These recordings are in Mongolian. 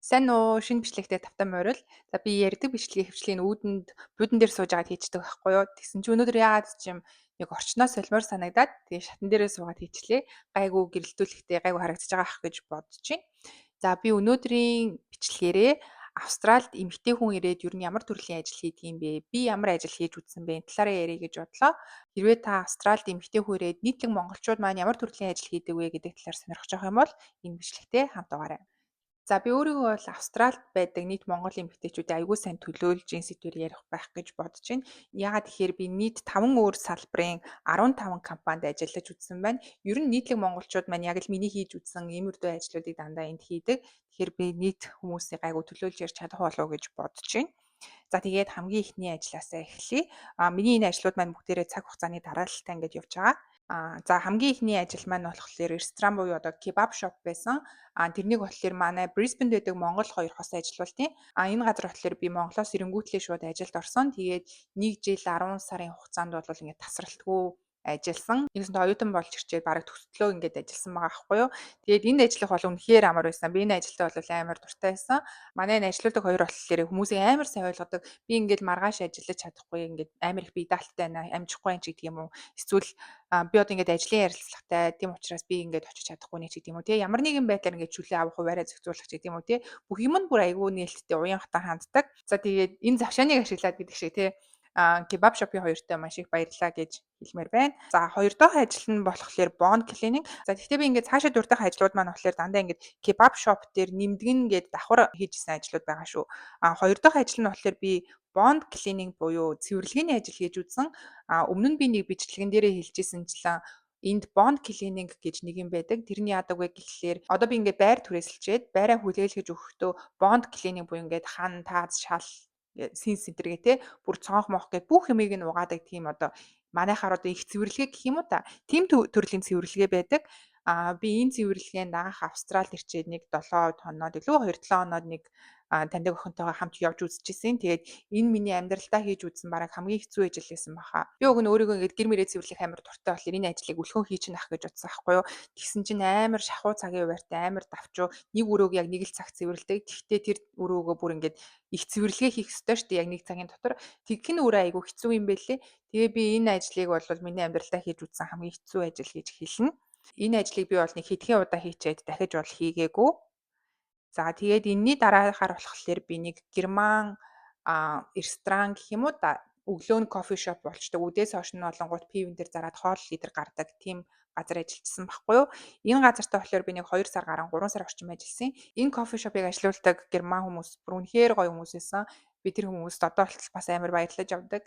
Сайн уу? Шинэ бичлэгтээ тавтай морил. За, би ярьдаг бичлэгийн хөвчлийн үүдэнд буудан дээр сууж агаад хийчихдэг байхгүй юу? Тэгсэн чи өнөөдөр яагаад ч юм нэг орчноо солимоор санагдаад, тэгээ шатан дээрээ суугаад хийчлээ. Гайгүй гэрэлтүүлэхтэй, гайгүй харагдаж байгаа ах гэж бодож байна. За, би өнөөдрийн бичлэгээрээ Австралид эмэгтэй хүн ирээд ер нь ямар төрлийн ажил хийдэг юм бэ? Би ямар ажил хийж үзсэн бэ? Энэ талаараа ярих гэж бодлоо. Хэрвээ та Австралид эмэгтэй хүн ирээд нийтлэг монголчууд маань ямар төрлийн ажил хийдэг вэ гэдэг талаар сонирхож байгаа юм бол энэ бичлэгтээ хамт байгаарай. За, би өөрийгөө бол Австралид байдаг нийт монгол эмэгтэйчүүдийн аягүй сайн төлөөлж энэ сэдвээр ярих байх гэж бодож байна. Яагаад гэхээр би нийт 5 өөр салбарын 15 компанид ажиллаж үзсэн байна. Ер нь нийтлэг монголчууд маань яг л миний хийж үзсэн иймэрдүү ажлуудыг дандаа энд хийдэг. Тэгэхээр би нийт хүмүүсийг гайгүй төлөөлж ярьж чадах болов уу гэж бодож байна. За, тэгээд хамгийн эхний ажлаасаа эхлэе. Миний энэ ажлууд маань бүгдээрээ цаг хугацааны дараалалтай ингээд явж байгаа. За, хамгийн эхний ажил маань болохоор ресторан буюу одоо kebab shop байсан. Тэрнийг болохоор манай Brisbane байдаг Монгол хоёр хос ажилуултын. Энэ газар болохоор би Монголоос ирэнгүүтлээ шууд ажилд орсон. Тэгээд 1 жил 10 сарын хугацаанд бол ингээд тасралтгүй ажилласан. Нэгсэндээ оюутан болж ирчээд бараг төслөө ингээд ажилласан байгаа байхгүй юу. Тэгээд энд ажиллах бол үнэхээр амар байсан. Би энэ ажилдаа бол амар дуртай байсан. Манай энэ ажилуулдаг хоёр болохоор хүмүүсийг амар сайн ойлгодог. Би ингээд маргааш ажиллаж чадахгүй, ингээд амар их бие даалттай байна, амжихгүй байна ч гэдэг юм уу. Эсвэл би одоо ингээд ажлын ярилцлагатай, тийм учраас би ингээд очиж чадахгүй нэ ч гэдэг юм уу. Тэгээ ямар нэгэн байдлаар ингээд чөлөө авах, хуваараа зохицуулах ч гэдэг юм уу, тий. Бүх юм нь бүр айгүй нээлттэй, уян хатан ханддаг. За, тэгээд энэ завшааныг ашиглаад гэдэг шиг, тий, kebab shop-ийн хоёртой маш их баярлалаа гэж хэлмээр байна. За, хоёр дахь ажил нь болохоор bond cleaning. За, тэгвэл би ингээд цаашаа дурдах ажлууд маань болохоор дандаа ингээд kebab shop дээр нэмдгэн гээд давхар хийжсэн ажлууд байгаа шүү. Хоёр дахь ажил нь болохоор би bond cleaning буюу цэвэрлэгээний ажил хийж үзсэн. Өмнө нь би нэг бичлэгэн дээрээ хэлжсэнчлэн энд bond cleaning гэж нэг юм байдаг. Тэр нь яадаг вэ гэхлээр одоо би ингээд байр түрээсэлчээд байраа хүлээлгэж өгөхдөө bond cleaning буюу ингээд хан, тааз, шал, син сэнтергээ те, бүр цонх мох гэд бүх юмыг нь угаадаг тийм, одоо манайхаар одоо их цэвэрлэгээ гэх юм уу та. Тийм төрлийн цэвэрлэгээ байдаг. Би энэ цэвэрлэгээнд анх Австралид ирчээд нэг 7 хоноод илүү 2-7 хоноод нэг таньдаг охинтойгоо хамт явж үзчихсэн. Тэгээд энэ миний амьдралдаа хийж үзсэн бараг хамгийн хэцүү ажил байсан баха. Би уг нь өөрийгөө ингээд гэр мөрөө цэвэрлэх амар дуртай болохоор энэ ажлыг өлхөн хийчих ах гэж бодсон аахгүй юу. Тэгсэн чинь амар шахуу цагийн хуваартай, амар давчуу, нэг өрөөг яг нэг л цаг цэвэрлэдэг. Тэгтээ тэр өрөөгөө бүр ингээд их цэвэрлэгээ хийх ёстой шүү дээ, яг нэг цагийн дотор. Тэгэх нь өөрөө айгүй хэцүү юм бэлээ. Тэгээ би энэ ажлыг бол миний амьдралдаа хийж үзсэн хамгийн хэцүү ажил гэж хэлнэ. Энэ ажлыг би бол нэг хэдхэн удаа хийчээд дахиж бол хийгээгүй. За, тэгээд энэний дараахаар болохоор би нэг герман ресторан гэх юм уу да, өглөө нь coffee shop болчдөг. Үдээс хойш нь олонгууд пивэн дээр зараад хоол лидер гардаг тийм газар ажиллажсан байхгүй юу. Энэ газартаа болохоор би нэг 2 сар гарan 3 сар орчим ажилласан. Энэ coffee shop-ыг ажилуулдаг герман хүмүүс бүр үнэхээр гоё хүмүүс байсан. Би тэр хүмүүст одоо болтол бас амар баярлаж явдаг.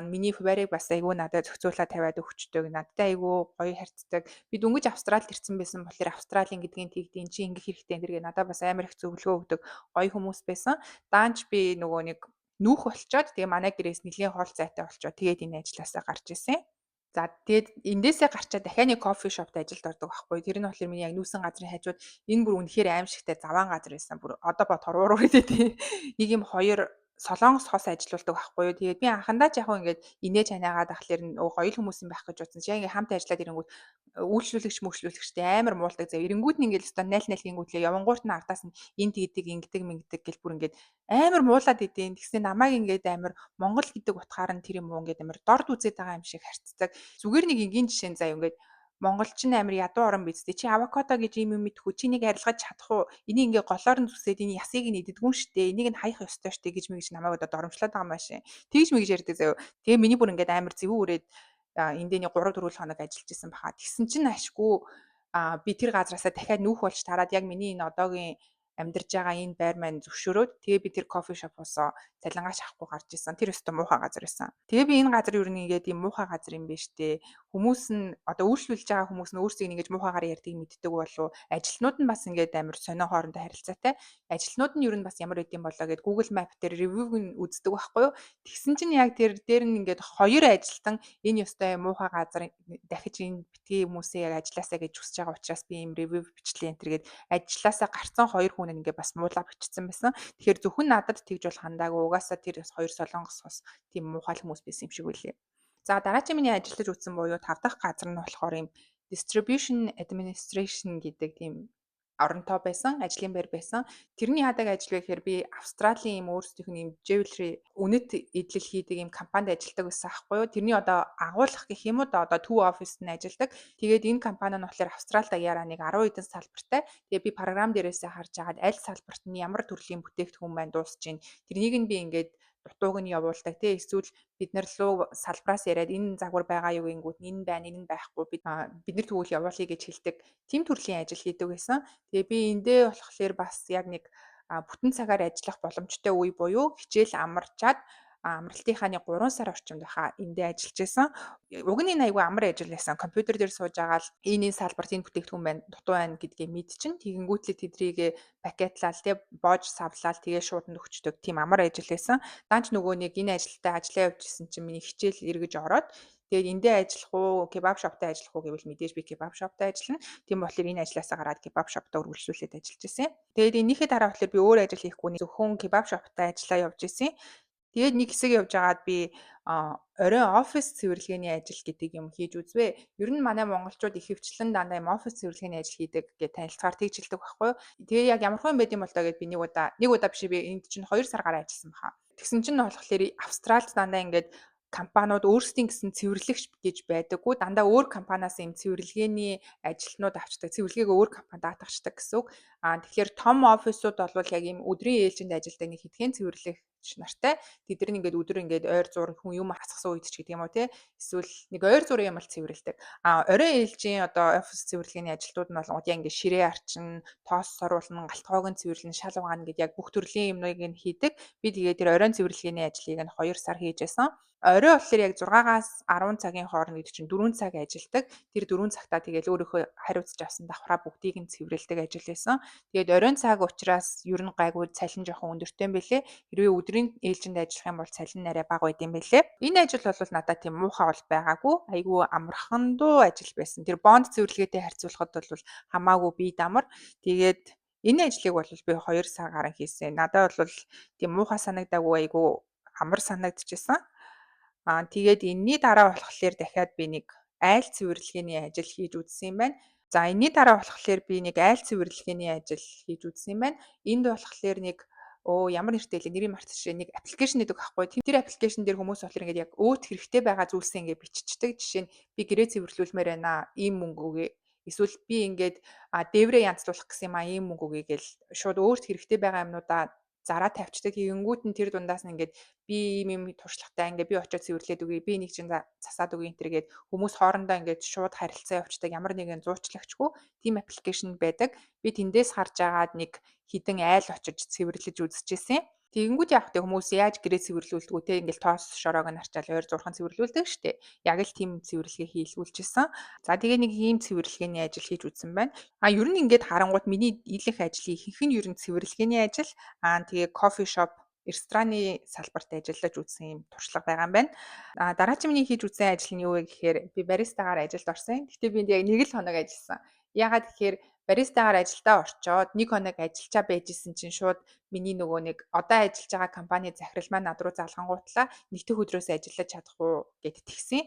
Миний хуваарийг бас айгүй надад зохицуулаад тавиад өгчдөг. Надтай айгүй гоё харьцдаг. Би дөнгөж Австралид ирсэн байсан болохоор Австралийн гэдгийг тэгдийн чи ингэх хэрэгтэй энэ тэргээ надад бас амар их зөвлөгөө өгдөг гоё хүмүүс байсан. Даанч би нөгөө нэг нүүх болчоод, тэгээ манай гэрээс нэлийн хол зайтай болчоод, тэгээд энэ ажлаасаа гарч ирсэн. За, тэгээд эндээсээ гарчаад дахиад нэг coffee shop-т ажилд ордог байхгүй. Тэр нь болохоор миний яг нүүсэн газрын хажууд, энэ бүр үнэхээр аимшигтай заваан газар байсан. Бүр одоо бодохоор уур үрээд тий. Нэг юм хоёр солонгос хос ажилуулдаг байхгүй юу. Тэгээд би анхандаа ч яг ингээд инээж ханаагаад ахлаар гоё л хүмүүс юм байх гэж бодсон. Чи яг ингээд хамт ажиллаад ирэнгүүт үйлчлүүлэгч мөчлүүлэгчтэй амар муулдаг зав. Ирэнгүүт нь ингээд өстой найл найл гингүүтлээ явангуут нь ардаас нь энэ тэгдэг, ингэдэг, мэнгдэг гэл бүр ингээд амар муулаад идэв. Тэгснэ намайг ингээд амар Монгол гэдэг утгаар нь тэр юм уу, ингээд амар дорд үзээд байгаа юм шиг харцдаг. Зүгээр нэг энгийн жишээн заяа, ингээд Монгол чинь амар ядуу орон биз дээ. Чи авокадо гэж юм юм мэдхүү. Чи нэг арилгаж чадах уу? Энийг ингээ голоор нь зүсээд энэ ясыг нь иддэггүй штэ. Энийг нь хаях ёстой штэ гэж мэгж намайг одоо доромжлоод байгаа юм аашин. Тэгж мэгж ярьдаг заяа. Тэгээ миний бүр ингээд амар зэвүү үрээд эндээний 3 4 хоног ажиллаж исэн баха. Тэгсэн чинь ашгүй би тэр газраасаа дахиад нүүх болж тараад яг миний энэ одоогийн амьдарж байгаа энэ байр маань зөвшөөрөөд, тэгээ би тэр coffee shop-оосоо цалингаач авахгүй гарч исэн. Тэр өстө муухай газар байсан. Тэгээ би энэ газар ер нь ингээд юм муухай газар юм биш үү? Хүмүүс нь одоо үйлчлүүлж байгаа хүмүүс нь өөрсдийг ингэж муухайгаар ярьдгийг мэддэг болов. Ажилтнууд нь бас ингээд амар сонио хоорондоо харилцаатай. Ажилтнууд нь ер нь бас ямар байд юм болоо гэд Google Map дээр review-г нь үздэг байхгүй юу? Тэгсэн чинь яг тэр дээр нь ингээд хоёр ажилтан энэ ёстой муухай газар, дахиж энэ битгий хүмүүсээ яг ажилласаа гэж хүсэж байгаа учраас би ийм review бичлээ энэ тэр гээд ажилласаа гарцсан хоёр хүн ингээ бас муулаа бичсэн байсан. Тэгэхээр зөвхөн надад тэгж бол хандаагүй. Угаасаа тэр бас хоёр солонгос бас тийм муухай хүмүүс байсан юм шиг үлээ. За, дараагийн миний ажиллаж үзсэн буюу тав дахь газар нь болохоор ийм distribution administration гэдэг тийм Оронтой байсан, ажлын байр байсан. Тэрний яадаг ажил вэ гэхээр би Австралийн юм өөрсдийнх нь юм jewelry үнэт эдлэл хийдэг юм компанид ажилладаг байсан аахгүй юу. Тэрний одоо агуулах гэх юм уу да, одоо төв оффист нь ажилладаг. Тэгээд энэ компани нь болохоор Австрали даяараа нэг 10 хэдэн салбартай. Тэгээ би програм дээрээсээ харж агаад аль салбарт нь ямар төрлийн бүтээгдэхүүн маань дуусч байна. Тэрнийг нь би ингээд дутууг нь явуулдаг, тий, эсвэл бид нар руу салбараас яриад энэ загвар байгаа юу гингүүд, энэ байна, энэ нь байхгүй, бид нар тэгвэл явуулъя гэж хэлдэг. Тим төрлийн ажил хийдэг байсан. Тэгээ би эндээ болохоор бас яг нэг бүтэн цагаар ажиллах боломжтой үе буюу хичээл амарчаад амралтынхаа нэг 3 сар орчимд баха эндээ ажиллаж байсан. Уг нь энэ айгүй амар ажил байсан. Компьютер дээр сууж байгаа л энэ салбарт энэ бүтээгдэхүүн байна, дутуу байна гэдгээ мэдчин. Тэгэнгүүтлээ тэдрийг пакетлал, тий, боож савлал, тэгээ шууд нь өгчдөг. Тийм амар ажил байсан. Даанч нөгөө нэг энэ ажилдаа ажиллаа явж исэн чинь миний хичээл эргэж ороод, тэгээд эндээ ажиллах уу, kebab shop тай ажиллах уу гэвэл мэдээж би kebab shop тай ажиллана. Тийм болохоор энэ ажлаасаа гараад kebab shop та үргэлжлүүлээд ажиллаж исэн. Тэгээд энийхээ дараа болохоор би өөр ажил хийхгүй, зөвхөн kebab shop тай ажиллаа явж исэн. Тэгээд нэг хэсэг явж байгаад би оройн офис цэвэрлэгээний ажил гэдэг юм хийж үзвээ. Ер нь манай монголчууд ихэвчлэн дандаа юм офис цэвэрлэгээний ажил хийдэг гэж танилцахаар тэгж хэлдэг байхгүй юу. Тэгээ яг ямар хүн байд юм бол доо гэд би нэг удаа, нэг удаа биш, би энд чинь 2 сар гараа ажилласан баха. Тэгсэн чинь болохоор Австралид дандаа ингээд компаниуд өөрсдийн гэсэн цэвэрлэгч гэж байдаггүй. Дандаа өөр компаниас юм цэвэрлэгээний ажилтнууд авчдаг. Цэвэрлэгээг өөр компанид даатгачдаг гэсэн үг. Аа, тэгэхээр том офисууд бол яг ийм өдрийн ээлжинд ажилладаг нэг хэдхэн цэвэрлэгч нартай. Тэд нар ингээд өдөр ингээд ойр зур хүн юм асгасан үед ч гэдэг юм уу, те. Эсвэл нэг ойр зурын юм бол цэвэрлэдэг. А оройн ээлжийн одоо офис цэвэрлэгээний ажилтнууд нь болонгууд яг ингээд ширээ арчин, тоос соруулна, гал тогоог нь цэвэрлэн, шал угаана гэд яг бүх төрлийн юмныг нь хийдэг. Би тэгээд тэр оройн цэвэрлэгээний ажлыг нь 2 сар хийж байсан. Орой болохоор яг 6-аас 10 цагийн хооронд гэдэг чинь 4 цаг ажилладаг. Тэр 4 цагтаа тэгэл өөрийнхөө хариуцж авсан давхраа бүгдийг нь цэвэрлэдэг ажил байсан. Тэгээд оройн цаг учраас ер нь гайгүй, цалин жоохон өндөртэй юм бэлээ. Хэрвээ өдрийн ээлжинд ажиллах юм бол цалин арай бага байд юм бэлээ. Энэ ажил бол надад тийм муухай бол байгаагүй. Айгүй амархан дуу ажил байсан. Тэр бонд цэвэрлэгээтэй харьцуулахад бол хамаагүй бие дамар. Тэгээд энэ ажлыг бол би 2 сар гарan хийсэн. Надад бол тийм муухай санагдаагүй, айгүй амар санагдчихсан. Аа, тэгээд энэний дараа болохоор дахиад би нэг айл цэвэрлэгээний ажил хийж үзсэн юм байна. За, энэний дараа болохоор би нэг айл цэвэрлэгээний ажил хийж үзсэн юм байна. Энд болохоор нэг ямар нэртэй лээ, нэрийг мартчихжээ, нэг application гэдэг байхгүй. Тэр application дээр хүмүүс болохоор ингээд яг өөрт хэрэгтэй байгаа зүйлсээ ингээд биччихдэг. Жишээ нь би гэрээ цэвэрлүүлмээр байна. Ийм мөнгө өгье. Эсвэл би ингээд дээврээ янзлуулах гэсэн юм а, ийм мөнгө өгье гэл шууд өөрт хэрэгтэй байгаа юмнуудаа зараа тавьчихдаг. Тэгэнгүүт нь тэр дундаас нь ингээд би ийм юм туршлагатай, ингээд би очиод цэвэрлээд өгье, би нэг чинь засаад өгье энэ тэр гээд хүмүүс хоорондоо ингээд шууд харилцаа явуулдаг, ямар нэгэн зуучлагчгүй тийм application байдаг. Би тэндээс харж агаад нэг хэдэн айл очиж цэвэрлэж үзчихсэн. Тэгэнгүүт яг тэ хүмүүс яаж гэрээ цэвэрлүүлдэг үү, те, ингээл тоос шороог нь арчаал ойр зурхан цэвэрлүүлдэг штэ. Яг л тийм цэвэрлэгээ хийлгүүлчихсэн. За, тэгээ нэг ийм цэвэрлэгээний ажил хийж үзсэн байна. А ер нь ингээд харангуут миний дийлэнх ажлын ихэнх нь ер нь цэвэрлэгээний ажил. Аа, тэгээ coffee shop, рестораны салбарт ажиллаж үзсэн юм туршлага байгаа юм байна. А дараагийн миний хийж үзсэн ажил нь юу вэ гэхээр би баристагаар ажилд орсон. Гэхдээ би яг нэг л хоног ажилласан. Яагаад гэхээр баристагаар ажилдаа орчоод нэг хоног ажиллачаа байжсэн чинь шууд миний нөгөө нэг одоо ажиллаж байгаа компани захирал маань над руу залгангуутлаа нэг дэх өдрөөс ажиллаж чадах уу гэд тэгсэн.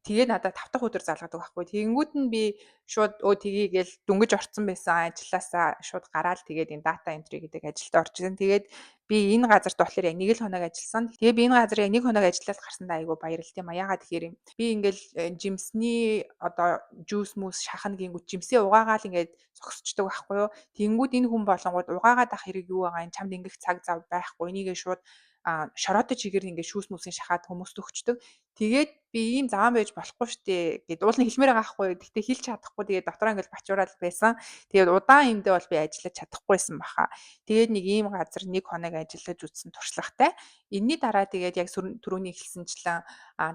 Тэгээ надад 5 дахь өдөр залгадаг байхгүй. Тэгэнгүүт нь би шууд өө тгий гээл дөнгөж орцсон байсан ажилласаа шууд гараал, тэгээд энэ data entry гэдэг ажилд орж ирсэн. Тэгээд би энэ газарт болохоор яг нэг л хоног ажилласан. Тэгээ би энэ газар яг нэг хоног ажиллаад гарсандаа айгүй баярлалт юм а. Яагаад тэгэхээр би ингээл жимсний одоо juice мүс шахна гингүүд жимсээ угаагаал ингээд зогсчдөг байхгүй юу. Тэгэнгүүт энэ хүн болонгууд угаагаад ах хэрэг юу байгаа юм, чамд ингэх цаг зав байхгүй. Энийгээ шууд шороотой чигээр ингээд шүүс мүсийн шахаад хүмүүст өгчдөг. Тэгээд би ийм заваан байж болохгүй штэ гэд уул нь хэлмээр байгаа байхгүй. Гэхдээ хэлж чадахгүй, тэгээд дотроо ингээд бачуурал байсан. Тэгээд удаан эндээ бол би ажиллаж чадахгүйсэн баха. Тэгээд нэг ийм газар нэг хоног ажиллаж үзсэн туршлагатай. Энэний дараа тэгээд яг түрүүний хэлсэнчлэн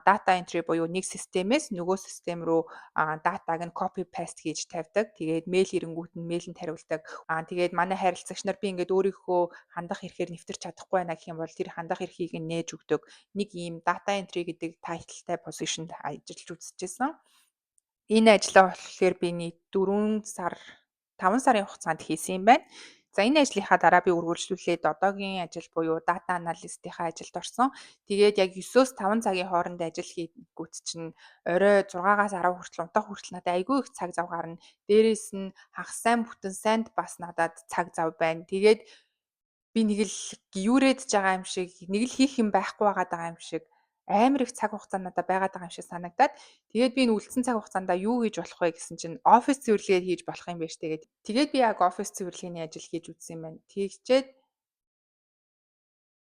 data entry буюу нэг системээс нөгөө систем рүү датаг нь copy paste хийж тавьдаг. Тэгээд мэйл ирэнгүүт нь мэйлэнд хариулдаг. Тэгээд манай харилцагч нар би ингээд өөрийнхөө хандах эрхээр нэвтэрч чадахгүй байна гэх юм бол тэр хандах эрхийг нь нээж өгдөг. Нэг ийм data entry гэдэг title тай position д ажиллаж үзчихсэн. Энэ ажлаа болохоор би нэг 4 сар, 5 сарын хугацаанд хийсэн юм байна. За, энэ ажлынхаа дараа би үргэлжлүүлээд одоогийн ажил буюу data analyst-ийнхаа ажилд орсон. Тэгээд яг 9-өөс 5 цагийн хооронд ажил хийгүүт чинь орой 6-аас 10 хүртэл унтах хүртэл надад айгүй их цаг зав гарна. Дээрээс нь хагас сайн бүтэн сайнд бас надад цаг зав байна. Тэгээд би нэг л гүйрээд байгаа юм шиг, нэг л хийх юм байхгүй байгаа юм шиг, амар их цаг хугацаа надад байгаад байгаа юм шиг санагдаад, тэгээд би энэ үлдсэн цаг хугацаанд юу хийж болох вэ гэсэн чинь офис цэвэрлэгээ хийж болох юм байна штэ гээд. Тэгээд би яг офис цэвэрлэгээний ажил хийж үзсэн юм байна. Тэгчээд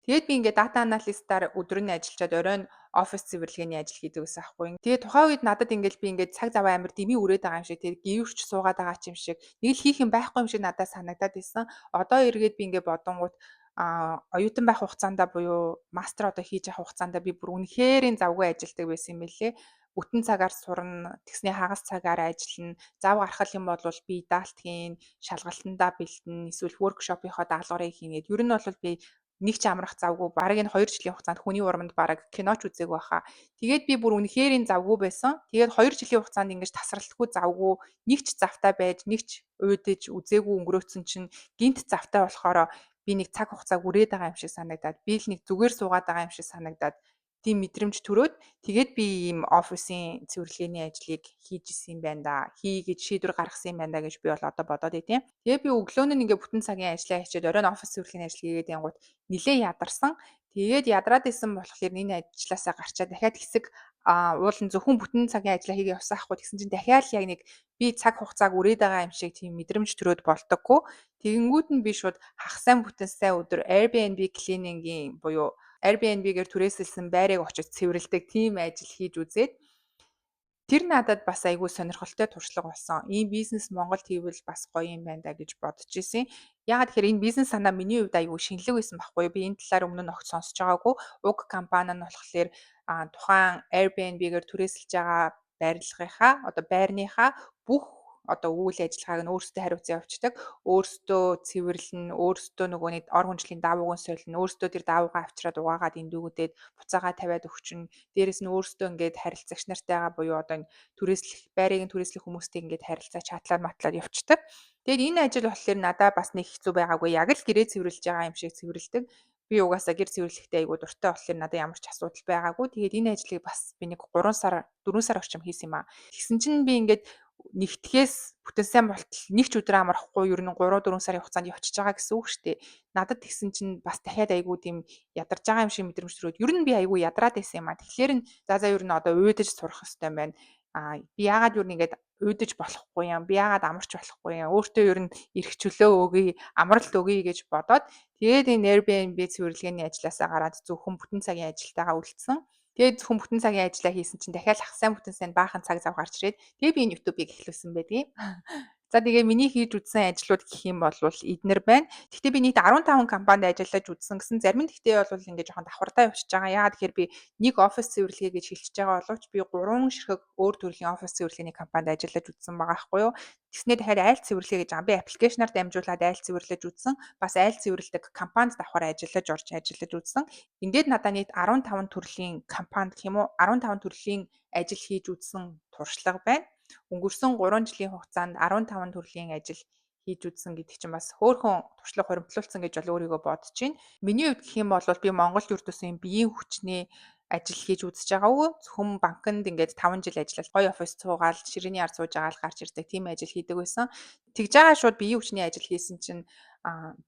тэгээд би ингээд data analyst-аар өдөр нь ажиллачаад оройн офис цэвэрлэгээний ажил хийдэг гэсэн аахгүй. Тэгээд тухайн үед надад ингээд би ингээд цаг заваа амар дэмий үрээд байгаа юм шиг, тэгээд гүйрч суугаад байгаа ч юм шиг, нэг л хийх юм байхгүй юм шиг надад санагдаад исэн. Одоо эргээд би ингээд бодонгууд оюутан байх хугацаанд буюу мастер одоо хийж явах хугацаанд би бүр үнэхээр завгүй ажилладаг байсан юм билээ. Бүтэн цагаар сурна, тэгсний хагас цагаар ажиллана. Зав гарах юм бол би даалт хийн, шалгалтандаа бэлтэнэ, эсвэл workshop-ийнхоо даалгаврыг хийнэ. Ер нь бол би нэг ч амрах завгүй, бараг энэ 2 жилийн хугацаанд хүний ураманд бараг киноч үзээгүй баха. Тэгээд би бүр үнэхээр завгүй байсан. Тэгээд 2 жилийн хугацаанд ингэж тасралтгүй завгүй, нэг ч завтай байж, нэг ч уйдаж үзээгүй өнгөрөөцсөн чинь гэнэт завтай болохоор би нэг цаг хугацааг үрээд байгаа юм шиг санагдаад, би л нэг зүгээр суугаад байгаа юм шиг санагдаад, тийм мэдрэмж төрөөд, тэгээд би ийм офисын цэвэрлэгээний ажлыг хийж исэн юм байна да. Хий гэж шийдвэр гаргасан юм байна да гэж би бол одоо бодоод идэв. Тэгээд би өглөө нь ингээ бүтэн цагийн ажлаа хийчихэд оройн офис цэвэрлэгээний ажил хийгээд янгууд нилээ ядарсан. Тэгээд ядраад исэн болохоор энэ ажлаасаа гарчаа дахиад хэсэг уулын зөвхөн бүтэн цагийн ажлаа хийгээ явсан ахгүй. Тэгсэн чинь дахиад л яг нэг би цаг хугацааг үрээд байгаа юм шиг тийм мэдрэмж төрөөд болдоггүй. Тэгэнгүүт нь би шууд хагас сайн бүтэн сайн өдөр Airbnb cleaning-ийн буюу Airbnb-гээр түрээсэлсэн байрыг очиж цэвэрлэдэг тийм ажил хийж үзээд, тэр надад бас айгүй сонирхолтой туршлага болсон. Ийм бизнес Монголд хийвэл бас гоё юм байна да гэж бодож исэн. Яагаад тэгэхээр энэ бизнес санаа миний хувьд айгүй шинэлэг байсан байхгүй юу? Би энэ талаар өмнө нь огт сонсож байгаагүй. Уг компани нь болохоор тухайн Airbnb-гээр түрээсэлж байгаа байрлалынхаа, одоо байрныхаа бүх одоо үйл ажиллагааг нь өөрсдөө хариуцсан явуулдаг. Өөрсдөө цэвэрлэнэ, өөрсдөө нөгөө нэг ор хүнжлийн даавууг нь солино, өөрсдөө тэр даавуугаа авчираад угаагаад эндүүгүүдэд буцаагаа тавиад өгчнө. Дээрээс нь өөрсдөө ингээд харилцагч нартайгаа буюу одоо энэ түрээслэх байрыг нь түрээслэх хүмүүстэй ингээд харилцаа чатлаад матлаад явцдаг. Тэгээд энэ ажил болохоор надаа бас нэг хэцүү байгаагүй. Яг л гэрээ цэвэрлэж байгаа юм шиг цэвэрлэдэг. Би угаасаа гэр цэвэрлэхдээ айгүй дуртай болохоор надад ямар ч асуудал байгаагүй. Тэгээд энэ ажлыг бас би нэг 3 сар, 4 сар орчим хийсэн юм аа. Тэгсэн чинь би ингээд нэгтгэхээс бүтэн сайн болтол нэг ч өдөр амрахгүй ер нь 3 4 сарын хугацаанд явчихж байгаа гэсэн үг шүү дээ. Надад тэгсэн чинь бас дахиад айгүй тийм ядарч байгаа юм шиг мэдрэмж төрөөд, ер нь би айгүй ядраад байсан юм а. Тэгэхээр нь за ер нь одоо уйдаж сурах хэрэгтэй юм байна. Би яагаад юу нэгээд уйдаж болохгүй юм? Би яагаад амарч болохгүй юм? Өөртөө ер нь эрх чөлөө өгье, амралт өгье гэж бодоод, тэгээд энэ Airbnb цэвэрлэгээний ажлаасаа гараад зөвхөн бүтэн цагийн ажилтайгаа үлдсэн. Тэгээд зөвхөн бүтэн цагийн ажлаа хийсэн чинь дахиад хагас сайн бүтэн сайн баахан цаг зав гарч ирээд, тэгээд би энэ YouTube-ыг эхлүүлсэн байдгийн. За, тэгээ миний хийж үзсэн ажлууд гэх юм бол эднэр байна. Гэхдээ би нийт 15 компанид ажиллаж үзсэн гэсэн, зарим нь гэхдээ бол ингээд жоохон давхардаа явчихж байгаа. Яагаад тэгэхээр би нэг офис цэвэрлэгээ гэж хэлчихэж байгаа боловч би 3 ширхэг өөр төрлийн офис цэвэрлэгээний компанид ажиллаж үзсэн байгаа байхгүй юу. Тэгснээр дахиад айл цэвэрлэгээ гэж байгаа. Би application аар дамжуулаад айл цэвэрлэж үзсэн. Бас айл цэвэрлэдэг компанид давхар ажиллаж орж ажиллаж үзсэн. Ингээд надад нийт 15 төрлийн компанид гэх юм уу, 15 төрлийн ажил хийж үзсэн туршлага байна. Өнгөрсөн 3 жилийн хугацаанд 15 төрлийн ажил хийж үзсэн гэдэг чинь бас хөөхөн туршлага хуримтлуулсан гэж бол өөрийгөө бодож байна. Миний хувьд гэх юм бол би Монголд юрдөөсөн биеийн хүчний ажил хийж үзэж байгаагүй. Зөвхөн банкнд ингээд 5 жил ажиллаад, гоё офис суугаал, ширээний ард сууж байгаа л гарч ирдэг тийм ажил хийдэг байсан. Тэгж байгаа шууд биеийн хүчний ажил хийсэн чинь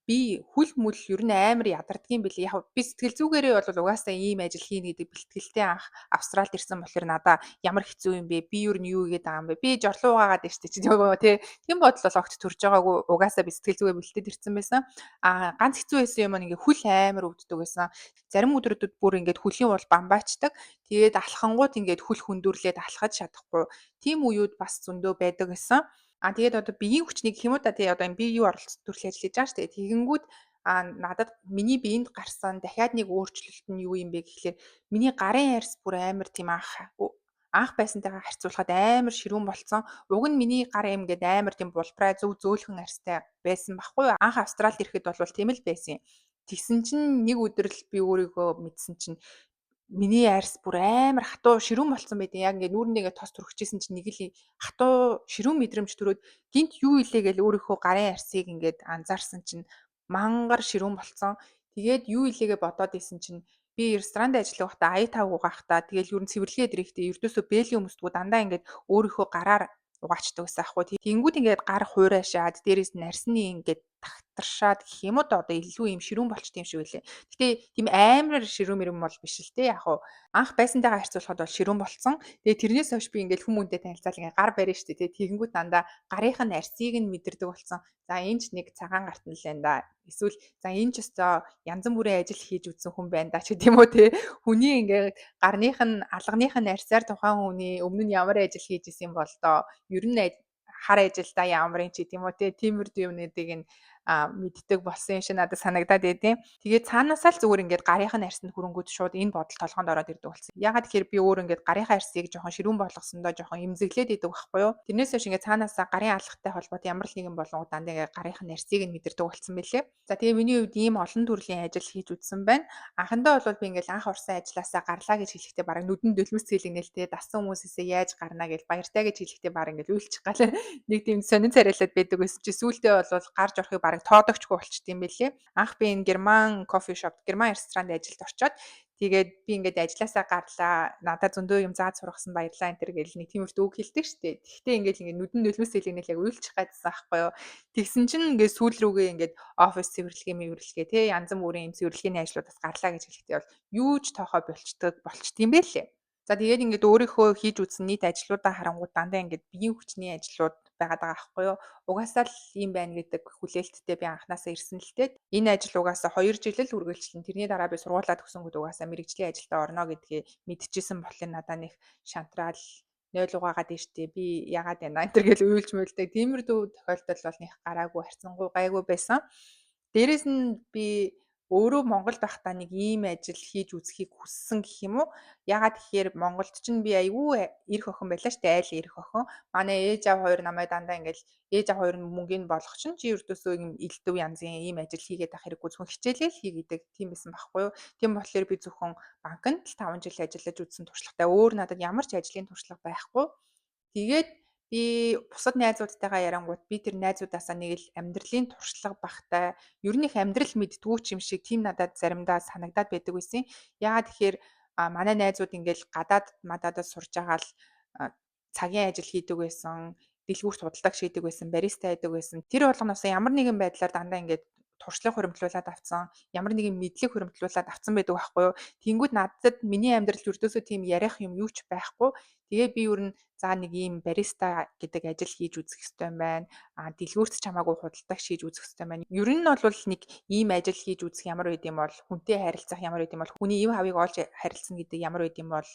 би хүл мүл ер нь амар ядардгийн билээ. Яг би сэтгэл зүгээрээ бол угаасаа ийм ажил хийнэ гэдэг бэлтгэлтэй анх Австралид ирсэн болохоор надаа ямар хэцүү юм бэ? Би ер нь юу хийгээд байгаа юм бэ? Би жорлоо угаагаад байна шүү дээ. Чи нөгөө тий. Тийм бодол бол огт төрж байгаагүй. Угаасаа би сэтгэл зүгээ бэлтээд ирсэн байсан. Ганц хэцүү байсан юм ингээ хүл амар өвддөг байсан. Зарим өдрүүдэд бүр ингээд хөлийн уул бамбаачдаг. Тэгээд алхангууд ингээд хүл хөндүрлээд алхаж чадахгүй. Тийм үеуд бас зөндөө байдаг гэсэн. Тэгээд одоо биеийн хүчнийг гэх юм уу та, тий, одоо энэ би юу оролцох төрлийн ажил хийж байгаа шүү дээ. Тэгэнгүүт надад миний биеинд гарсан дахиад нэг өөрчлөлт нь юу юм бэ гэхлээр миний гарын арьс бүр амар тийм анх байсантайгаа харьцуулахад амар ширүүн болцсон. Уг нь миний гар юм гээд амар тийм булбрай зөв зөөлхөн арьстай байсан байхгүй юу? Анх Австралид ирэхэд бол тийм л байсан юм. Тэгсэн чинь нэг өдөр л би өөрийгөө мэдсэн чинь Миний арьс бүр амар хатуу ширүүн болцсон байдیں۔ Яг ингээд нүүрэндээ ингээд тос түрхчихсэн чинь нэг л хатуу ширүүн мэдрэмж төрөөд гэнэт юу илээ гээл өөрийнхөө гарын арьсыг ингээд анзаарсан чинь мангар ширүүн болцсон. Тэгээд юу илээгээ бодоод исэн чинь би ресторанд ажиллах байхдаа ая тавг угаахтаа, тэгэл ер нь цэвэрлэгээ дэрэгтэй ердөөсөө бээлий өмсдөггүй, дандаа ингээд өөрийнхөө гараар угаачдаг гэсэн аахгүй. Тэнгүүд ингээд гар хуурайшаад, дээрээс нь арьсны ингээд тагтаршаад гэх юм уу да, одоо илүү юм ширүүн болчт юм шиг үлээ. Гэтэ тийм амар ширүүн мэрэн бол биш л те. Яг хуу анх байсантайгаа харьцуулахад бол ширүүн болцсон. Тэгээ тэрнээс хойш би ингээд хүмүүнтэй танилцаал ингээд гар барина штэ те. Тэгэнгүүт дандаа гарынх нь арьсыг нь мэдэрдэг болсон. За, энэ ч нэг цагаан гарт нь л энэ да. Эсвэл за, энэ ч өстой янз бүрийн ажил хийж үзсэн хүн байна да ч гэдэм үү те. Хүний ингээд гарных нь, алганых нь арьсаар тухайн хүний өмнө нь ямар ажил хийж исэн бол доо. Ер нь хар ажилдаа ямар юм чи тийм үү те. Тиймэрхүү юмнуудыг нь мэддэг болсон юм шиг надад санагдаад байдیں۔ Тэгээд цаанаасаа л зүгээр ингээд гарынх нь арьсанд хүрэнгүүт шууд энэ бодол толгоонд ороод ирдэг болсон. Ягаад тэгэхээр би өөр ингээд гарынхаа арьсыг жоохон ширүүн болгосондоо жоохон эмзэглээд идэг байхгүй юу? Тэрнээс хойш ингээд цаанаасаа гарын алгатай холбоотой ямар л нэгэн болонгууд дандаа ингээд гарынх нь арьсыг нь мэдэрдэг болсон байлээ. За, тэгээ миний хувьд ийм олон төрлийн ажил хийж үзсэн байна. Анхандаа бол би ингээд анх орсон ажлаасаа гарлаа гэж хэлэхдээ бараг нүдэн дөлмөс цэлэгнэлтэй, дассан хүмүүсээсээ яаж гарна гэж баяртай гэж хэлэхдээ бараг ингээд уйлчих гал нэг тийм сонин царайлаад байдаг байсан чи сүүлдээ бол гарч орохыг бараг тоодогчгүй болчт юм бэлээ. Анх би энэ герман coffee shop, герман ресторанд ажилд орчоод, тэгээд би ингээд ажилласаа гарлаа. Надад зөндөө юм зааж сургасан, баярлаа энэ төр гэл нэг тиймэрхүү үг хэлдэг штэ. Тэгтээ ингээд нүдэн нулимс хэлэгнэл яг уйлчих гайдсан аахгүй юу. Тэгсэн чинь ингээд сүүл рүүгээ ингээд офис цэвэрлэгээ мэвэрлэгээ те, янз бүрийн юм цэвэрлэгээний ажлуудаас гарлаа гэж хэлэхдээ бол юу ч тоохоо болчдөг болчт юм бэлээ. За, тэгээд ингээд өөрийнхөө хийж үзсэн нийт ажлуудаа харангуут дандаа ингээд биеийн хүчний ажлууд байгаад байгаа байхгүй юу. Угаасаа л ийм байна гэдэг хүлээлттэй би анханасаа ирсэн л дээ. Энэ ажил угаасаа 2 жил л үргэлжлэн. Тэрний дараа би сургуулаа төгсөнгүүд угаасаа мэргэжлийн ажилдаа орно гэдгээ мэдчихсэн болохоор надаа нэг шантраал 0 угаагаад тийштэй би яагаад байна энэ төр гэл уйлж муйлдаг. Тиймэрхүү тохиолдол бол нэг гараагүй, харьцангуй гайгүй байсан. Дээрээс нь би өөрөө Монголд байхдаа нэг ийм ажил хийж үзэхийг хүссэн гэх юм уу? Яагаад тэгэхээр Монголд чинь би айгүй эрх охин байлаа штэ, айл эрх охин. Манай ээж аав хоёр намайг дандаа ингээл, ээж аав хоёр нь мөнгөний болгох чинь чи ердөөсөө юм элдв янзын ийм ажил хийгээд ах хэрэггүй, зөвхөн хичээлээ л хий гэдэг тийм байсан байхгүй юу? Тийм болохоор би зөвхөн банкнд л 5 жил ажиллаж үзсэн туршлагатай. Өөр надад ямар ч ажлын туршлага байхгүй. Тэгээд би бусад найзуудтайгаа ярангуут би тэр найзуудаасаа нэг л амьдралын туршлага багтай, ер нь их амьдрал мэддгүү ч юм шиг тийм надад заримдаа санагдаад байдаг байсан. Яагаад тэгэхээр манай найзууд ингээл гадаад мадаадад сурж байгаа л цагийн ажил хийдэг байсан, дэлгүүрт худалдагч хийдэг байсан, бариста хийдэг байсан. Тэр болгоноос ямар нэгэн байдлаар дандаа ингээд туршлага хуримтлуулад авцсан, ямар нэгэн мэдлэг хуримтлуулад авцсан байдаг байхгүй юу. Тэнгүүд надад миний амьдрал ердөөсөө тийм ярих юм юу ч байхгүй. Тэгээ би ер нь за, нэг ийм бариста гэдэг ажил хийж үзэх ёстой юм байна. А дэлгүүрт ч хамаагүй худалдагч хийж үзэх ёстой юм байна. Ер нь бол нэг ийм ажил хийж үзэх ямар байд юм бол, хүнтэй харилцах ямар байд юм бол, хүний ив хавыг олж харилцана гэдэг ямар байд юм бол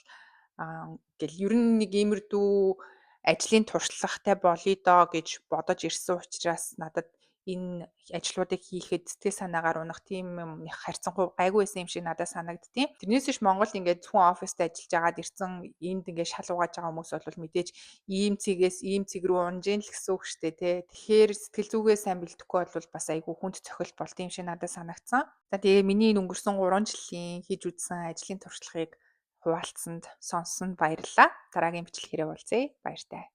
гэл ер нь нэг иймэрдүү ажлын туршлагатай болъё доо гэж бодож ирсэн учраас надад энэ ажлуудыг хийхэд сэтгэл санаагаар унах тийм юм харьцангуй гайгүй байсан юм шиг надад санагддیں۔ Тэрнээс биш Монголд ингээд зөвхөн оффист ажиллаж байгаад ирсэн, энд ингээд шал угааж байгаа хүмүүс бол мэдээж ийм цэгээс ийм цэг рүү унж ийн л гэсэн үг шүү дээ, тэ. Тэгэхээр сэтгэл зүгээ сайн бэлдэхгүй бол бас айгүй хүнд цохилт болд юм шиг надад санагдсан. За, тэгээ миний энэ өнгөрсөн 3 жилийн хийж үзсэн ажлын туршлагыг хуваалцсанд, сонссонд баярлалаа. Дараагийн бичлэгээрээ уулзъя. Баяртай.